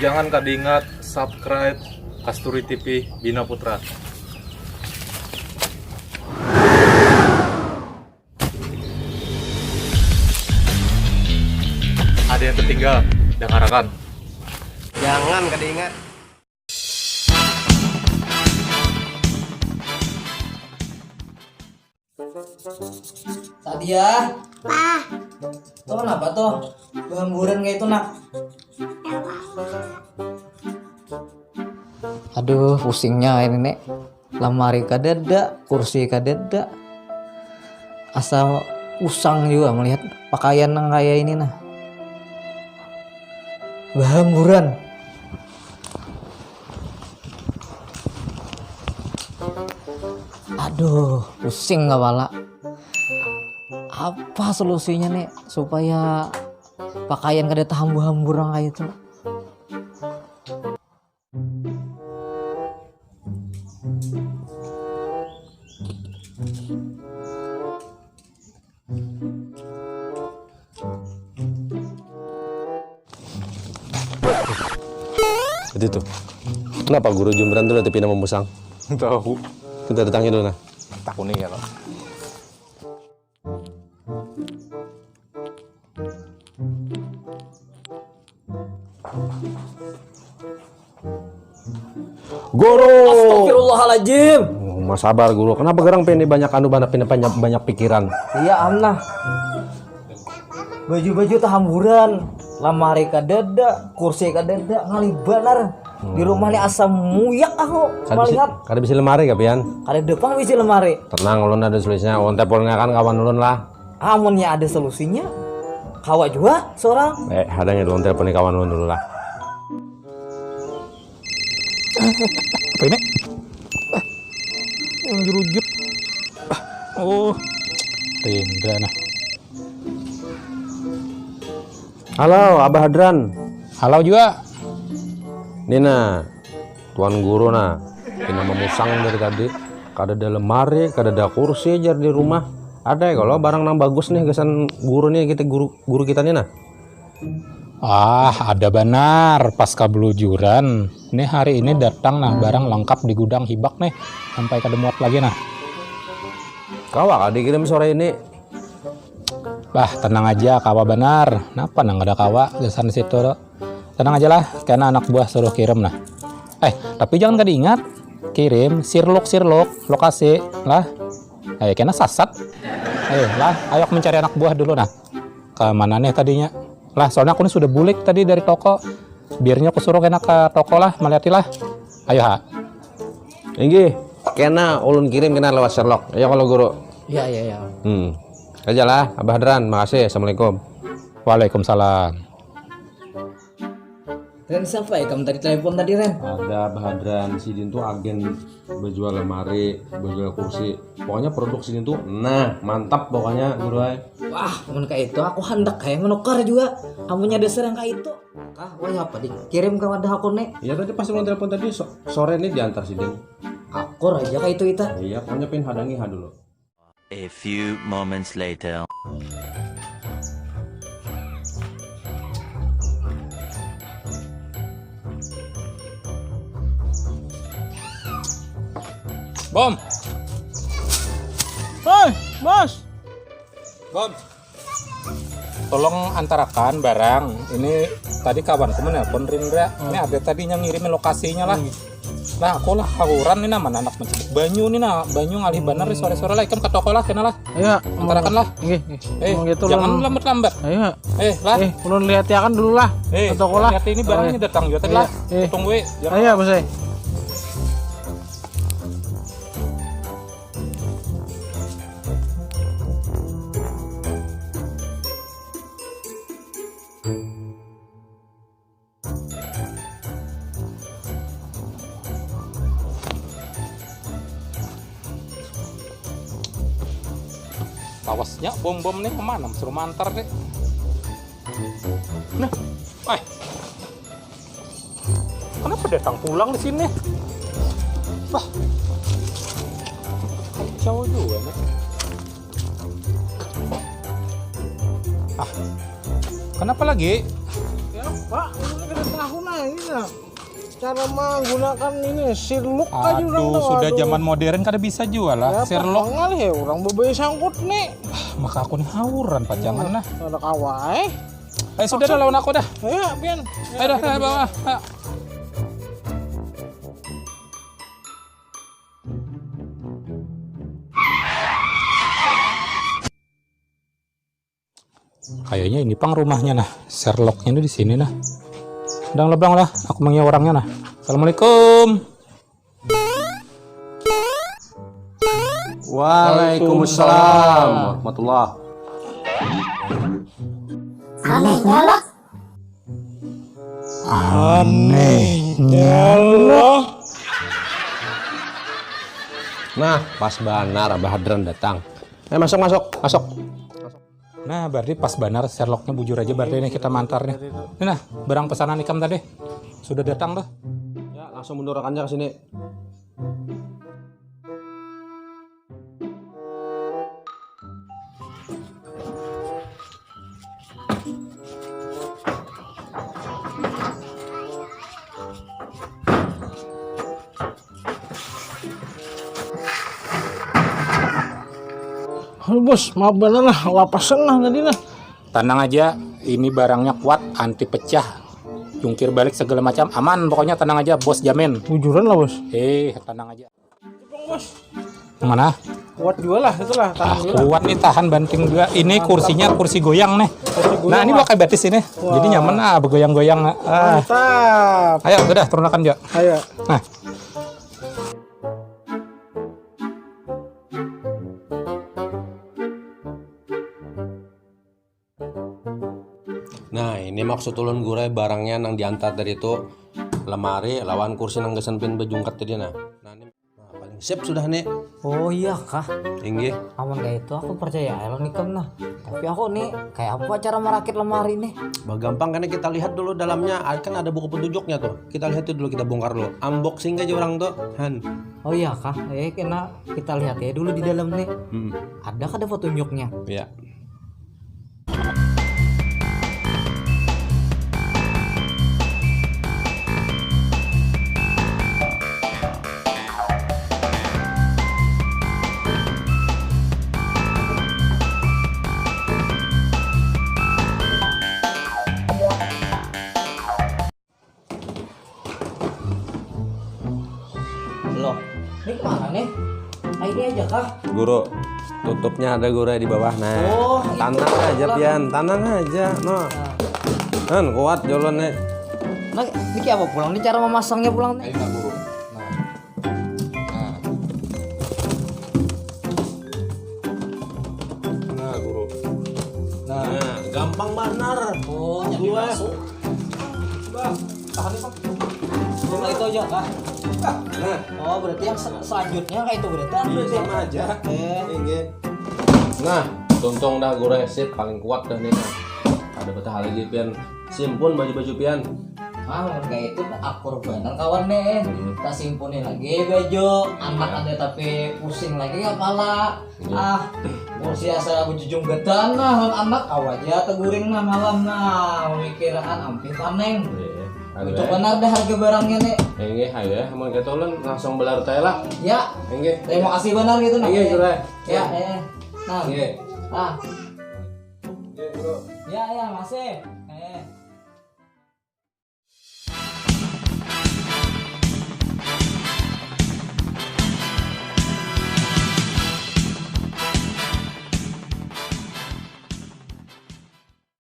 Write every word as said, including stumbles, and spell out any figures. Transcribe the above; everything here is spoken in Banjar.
Jangan kada ingat subscribe Kasturi T V Bina Putra. Ada yang tertinggal, dengarkan. Jangan kada ingat. Sadia. Wah. Tuh kenapa tuh? Berhamburan kayak itu, nak. Aduh, pusingnya ini, Nek. Lamari kadada, kursi kadada. Asa usang juga melihat pakaian yang kayak ini, nah. Berhamburan. Aduh, pusing kepala. Apa solusinya nih supaya pakaian kada tahambur-hambur kayak itu? Itu tuh. Kenapa guru Jumran tuh nanti pindah memusang? Tahu. Kita datangi dulu nah. Takuni ya lo. Guru. Astagfirullahaladzim. Oh, mas sabar guru. Kenapa gerang ini banyak anu banyak banyak banyak pikiran? Iya am nah. Baju-baju tahamburan, lamari kadada, kursi kadada, ngalih banar. Di rumah ni asa muyak aku malihat. Kada bisa lemari kah pian? Kada pang bisi lemari. Tenang, ulun ada solusinya. Ulun telepon akan kawan ulun lah. Amunnya ada solusinya, kawa jua seorang. Eh, ada nih ulun telepon kawan ulun dulu lah. Apa ini? Yang jerujut. Oh, Rindra nah. Halo, Abah Hadran. Halo juga. Nina, Tuan Guru nah, pina memusang dari tadi. Kada ada lemari, kada ada kursi jar di rumah. Ada ya kalau barang nang bagus nih kesan guru nih kita guru guru kita nih nah. Ah, ada banar pas kabelujuran. Nih hari ini datang nah barang lengkap di gudang hibak nih. Sampai kada muat lagi nah. Kawa kah dikirim sore ini? Bah, tenang aja, kawa banar. Napa nang kada kawa gasan situ tu? Tenang aja lah, kena anak buah suruh kirim nah. Eh, tapi jangan kada ingat, kirim sirluk sirluk lokasi lah. Eh, kena sasat. Eh, lah, ayo aku mencari anak buah dulu nah. Ke mana nih tadinya? Lah, soalnya aku ini sudah bulik tadi dari toko. Biarnya aku suruh kena ke toko lah, melihat lah. Ayo ha. Inggih, kena ulun kirim kena lewat Sherlock. Ya kalau guru. Iya iya iya. Hmm. Aja lah, Abah Hadran, makasih. Assalamualaikum. Waalaikumsalam. Ren siapa ya kamu tadi telepon tadi Ren? Ada Abah Hadran, sidin tuh agen berjual lemari, berjual kursi. Pokoknya produk sidin tuh, nah mantap pokoknya guru ay. Wah, mun kayak itu aku hendak kayak menukar juga. Amunnya dasar yang kayak itu. Kah, wah apa di? Kirim ke wadah aku nih. Iya tadi pas ulun telepon tadi so sore nih diantar sidin. Akur aja kayak itu kita. Iya, pokoknya pengen hadangi ha dulu. A few moments later. Bom. Hei, Mas. Bom. Tolong antarakan barang. Ini tadi kawanku menelpon Rindra. Hmm. Ini ada tadi yang ngirim lokasinya lah. Hmm. Nah, aku lah hauran nih nama anak mencibuk banyu nih nah. Banyu ngalih banar nih sore-sore lah. Ikam ke toko lah kena lah. Iya. Antarakan lah. Nggih, nggih. Eh, gitu, jangan lambat-lambat. Ayo. Eh, lah. Eh, ulun lihat ya kan dulu lah. Eh, ke toko lah. Lihat ini barangnya datang juga tadi lah. Eh. Tunggu, eh. Ayo, Bos. Tawasnya bom-bom nih kemana suruh mantar deh. Nah, ay. Kenapa datang pulang di sini? Wah. Jauh juga nih. Ah. Kenapa lagi? Ya, Pak, ini kada tahu nah. Ini nah, cara menggunakan ini sirluk aja orang Aduh, tuh, sudah aduh. zaman modern kada bisa jual lah. Ya, Sherlock. Ngalih ya orang bebaya sangkut nih. Maka aku nih hauran pajangan nah. Ada kawai. Eh sudah dah lawan aku dah. Ayo, Pian. Ayo dah, ayo, bawa. Ayo. Kayaknya ini pang rumahnya nah. Sherlocknya ini di sini nah. Dang lebang lah, aku mangiau orangnya nah. Assalamualaikum. Waalaikumsalam warahmatullah. Anehnya lah. Anehnya lah. Nah, pas banar Abah Hadran datang. Eh, masuk, masuk, masuk. Nah, berarti pas banar Sherlocknya bujur aja berarti ini kita mantar nih. Ini nah, barang pesanan ikam tadi sudah datang tuh. Ya, langsung mundurakannya ke sini. Halo bos, maaf banar lah, lapasan lah tadi lah. Tenang aja, ini barangnya kuat, anti pecah, jungkir balik segala macam, aman pokoknya, tenang aja, bos jamin. Bujuran lah bos. Eh, tenang aja. Bos. Mana? Kuat juga lah, itulah. Ah, kuat nih, tahan banting juga. Ini kursinya kursi goyang nih. Nah, ini pakai batis ini. Jadi nyaman ah, bergoyang-goyang. Ah. Mantap. Ayo, udah turunakan, Jo. Ayo. Nah. Nah, ini maksud ulun, Guru, barangnya nang diantar tadi tu, lemari lawan kursi nang gasan pian bajungkat tadi nah. Nah, ini, nah, paling sip sudah nih. Oh iya kah? Inggih. Amun kaya itu aku percaya ai lawan ikam nah. Tapi aku nih, kaya apa cara marakit lemari nih? Bah, gampang kena, kita lihat dulu dalamnya, kan ada buku petunjuknya tuh. Kita lihat dulu, kita bongkar dulu. Unboxing aja orang tuh, Han. Oh iya kah? Eh, kena kita lihat ya dulu di dalam nih. Hmm. Ada kada petunjuknya? Iya. Loh, ini kemana nih? Ah, ini aja kah? Guru, tutupnya ada, Guru, di bawah. Nah, oh, itu. Tanang aja, pulang. Pian, tanang aja, no. Nah. Kan kuat jolon nih. Nah, ini kayak apa pulang? Ini cara memasangnya pulang nih. Ayo, nah, Guru. Nah. Nah. Nah, Guru. Nah. Nah, gampang banar. Oh, jadi masuk. Bah, tahan nih, Bang. Cuma itu aja kah? Nah. Oh, berarti yang se- selanjutnya kayak itu berarti. Iya, berarti. Sama aja. Eh. Inggih. Nah, tuntung dah, Guru, sip, paling kuat dah nih. Nah. Ada betah lagi pian simpun baju-baju pian. Ah, mun kayak itu akur banar kawan nih. Hmm. Kita simpuni lagi baju, anak ada tapi pusing lagi kepala. Iya. Ah, kursi asa bejujung getan nah, lawan anak, awa ja teguring nah malam nah, memikirkan ampih paneng. Iya, iya. Cocok banar dah harga barangnya nih. Inggih, ayo, mun kaitu ulun langsung belarut aja lah. Ya. Inggih. Terima kasih banar gitu nah. Inggih, Guru. Ya, ya. Nah. Inggih. Ah. Inggih, Guru. Ya, ya, masih.